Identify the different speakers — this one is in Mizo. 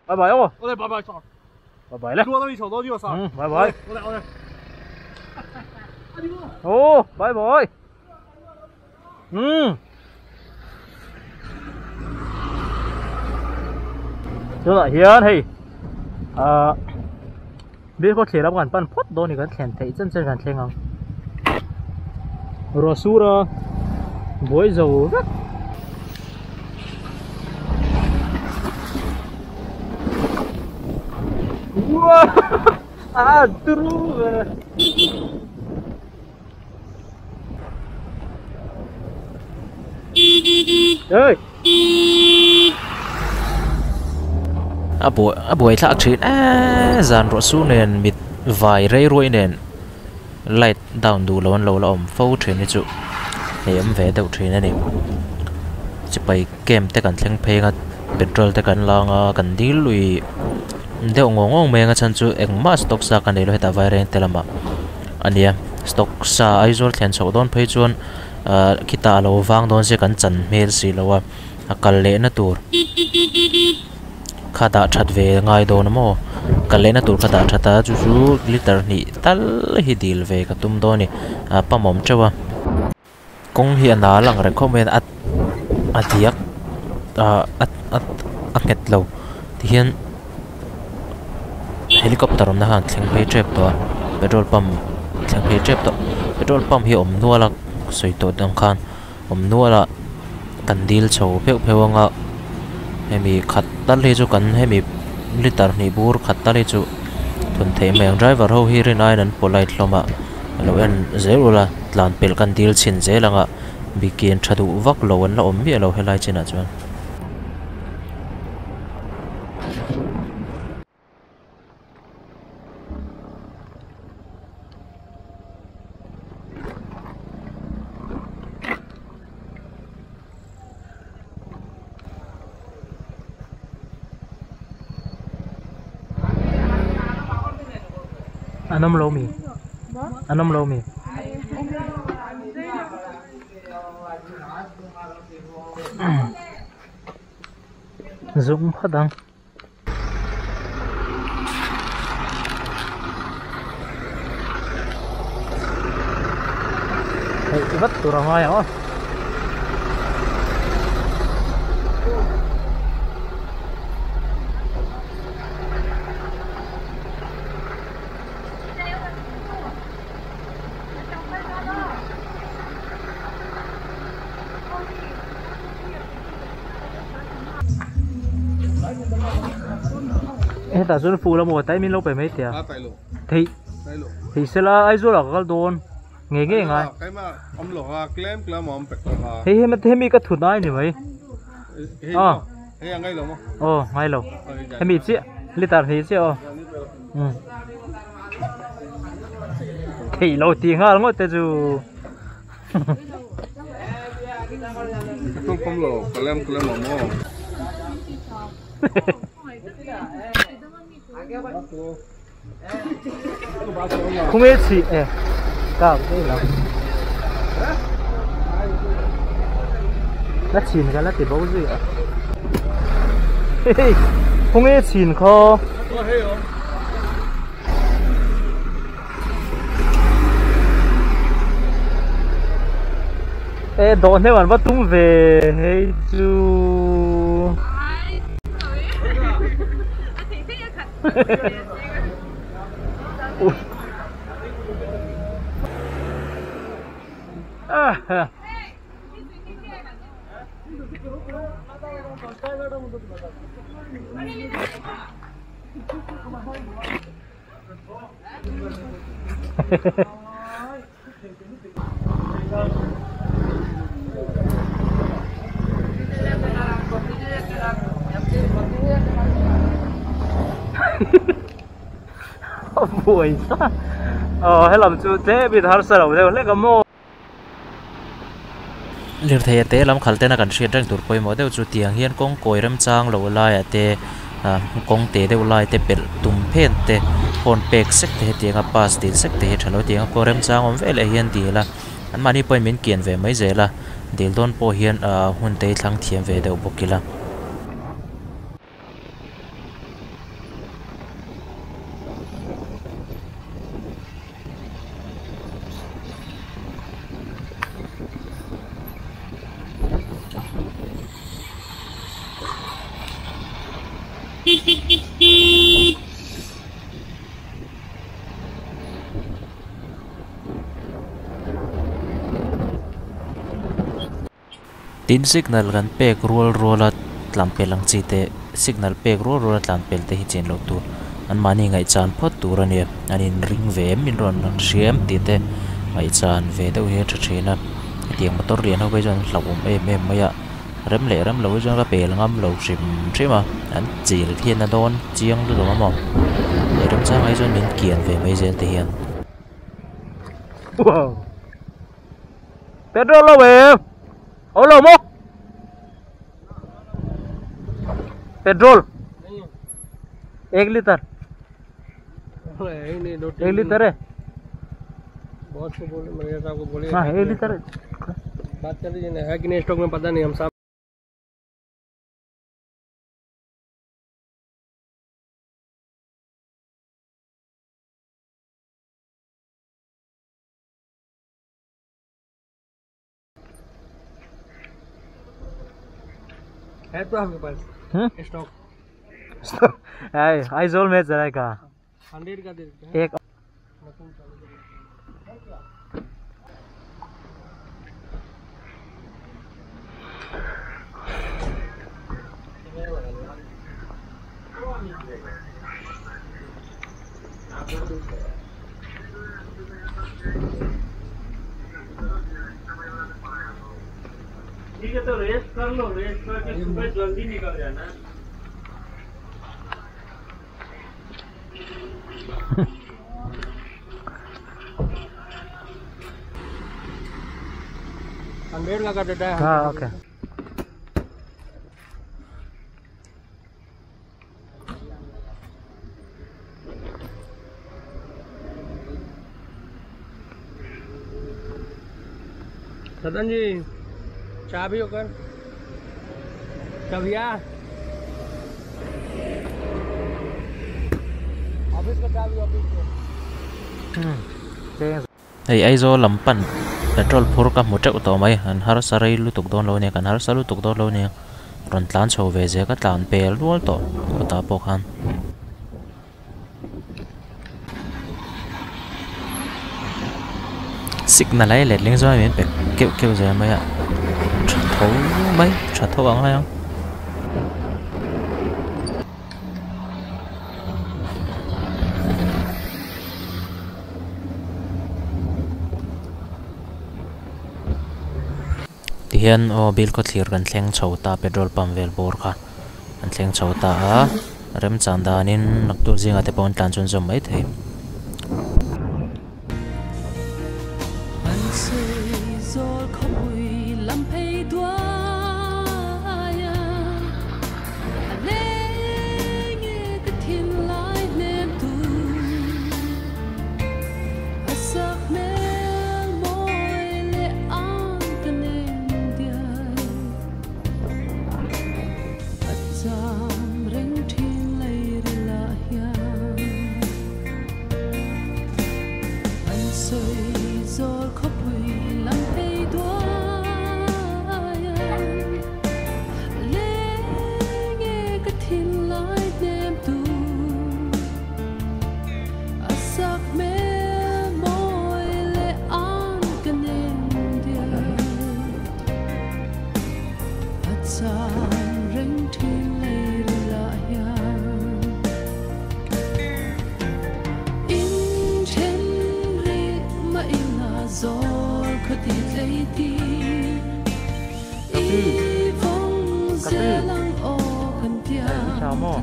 Speaker 1: Bye bye aw.
Speaker 2: Awle bye bye sir.
Speaker 1: Bye bye le.
Speaker 2: Ừ,
Speaker 1: bye bye. Ô, bye bye. Ừ. Tunah hian hei ah bik khaw thlir lam kan pan phawt dawn a ni kan thlen theih chen chen kan thleng ang ruah sur a buai zo vek. A turu ve. Ê.
Speaker 3: A buai a buai thlak thin eee zan rawh su nen mit vai rei ruai nen light down duh lo an lo la awm fo thin hi chu hei awm ve deuh thin a ni chipai camp te kan thleng pheng a petrol te kan lang a kan dil lui deuh ngawng ngawng mai ang a chhan chu engmah stock sa ka nei lo hetah vaireng te lamah a nia stock sa Aizawl thlen chhoh dawn phei chuan ahh khitah a lo vang dawn sia kan chan hmel si lo a a kal lehna tur kha dah that ve ngai dawn a maw kal lehna tur kha dah that a chu chu liter hnih tal hi dil ve ka tum dawn a ni ah pump a awm teuh a kawng hi a nal ang reng khawp mai a a diak ah a a a nghet lo tihian helicopter awmna khan thleng phei tep tawh a petrol pump thleng phei tep tawh petrol pump hi a awm nual a sawi tawh ang khan awm nual a kan dil chho pheuh pheuh ang a hemi khat tal hi chu kan hemi liter hnih bur khat tal hi chu thun theih mai ang driver ho hi rin aiin an polite hlawm a lo en zel ula tlan pelh kan dil chhin zel ang a bikin tha duh vak lo an la awm miah lo helai chinah chuan.
Speaker 1: An awm lo mi? An awm lo mi? Zung phawt ang. Hei vat tur a ngai ang aw. Hetah chuan fur a maw tai min lo pe mai teh a theih theih sela Aizawl ah ka kal dawn ngei ngei ngai hei hemi hemi ka thut ngai a ni mai aw aw ngai lo hemi chiah liter hnih chiah aw umm theih lo tih nghal ngawt te chu. Khawnge chhih e kak daih lo la chhin ka la ti bo zui a khawnge chhin khaw. E dawh hneuh an va tum ve hei chu A buai sa aw helam chu tlem in harsa lo deuh hlek a maw.
Speaker 3: Lirthei a te lam khal tena kan hriat reng tur pawimawh deuh chu tiang hian kawng kawi remchang lo laiah te ah kawng te deuh lai te pelh tum phen te phone pek sek te hetianga pass dil sek te hi tha lo tianga kawng remchang awm veleh hian dil a anmahni pawhin min kian ve mai zel a dil dawn pawh hian ah hun te hi thlang thiam ve deuh bawk ila. Tin signal kan pek rual ruala tlan pel ang chi te signal pek rual ruala tlan pel te hi chen loh tur an mahni ngaihchan phawt tur a ni an in ring ve em in rawn hria em tih te ngaihchan ve deuh hi a tha thin a hetiang motor lian ho phei chuan an hlauhawm em em mai a rem leh rem lo hi chuan ka pel ngam lo hrim hrim a an chil hian a dawn chiang lutuk a maw leh remchangah hi chuan min kian ve mai zel te hian.
Speaker 1: Wow petrol lo em ô lo mo petrol एक लीटर एक लीटर है
Speaker 2: बहुत से बोले मैंने साहब को बोले
Speaker 1: हाँ एक लीटर
Speaker 2: बात कर लीजिए ना है कि नहीं स्टॉक में पता नहीं हम साहब है तो आपके पास स्टॉक
Speaker 1: है आइजोल में चलेगा
Speaker 2: 100 का दे देते हैं
Speaker 1: एक
Speaker 2: मशीन चालू करो।
Speaker 4: ठीक है तो रेस्ट कर लो, रेस्ट करके सुबह जल्दी निकल जाना।
Speaker 2: हंड्रेड का कर देता है।
Speaker 1: हाँ ओके।
Speaker 2: सदन जी चाबी होकर चाबिया ऑफिस का चाबी ऑफिस का।
Speaker 3: Hei Aizawl lam pan petrol phur ka hmu teuh tawh mai an harsa rei lutuk dawn lo nia kan harsa lutuk dawn lo nia rawn tlan chho ve zel ka tlan pel rual tawh kawtah pawh khan. Signal ai letling chuan min pe keuh keuh zel mai a tha tho mai tha tho ang lai ang. Tihian aw bil khaw thlir kan thleng chho ta petrol pump vel bawr kha an thleng chho ta a remchan danin naktuk zingah te pawh an tlan chhun zawm mai thei.
Speaker 1: Chào mò.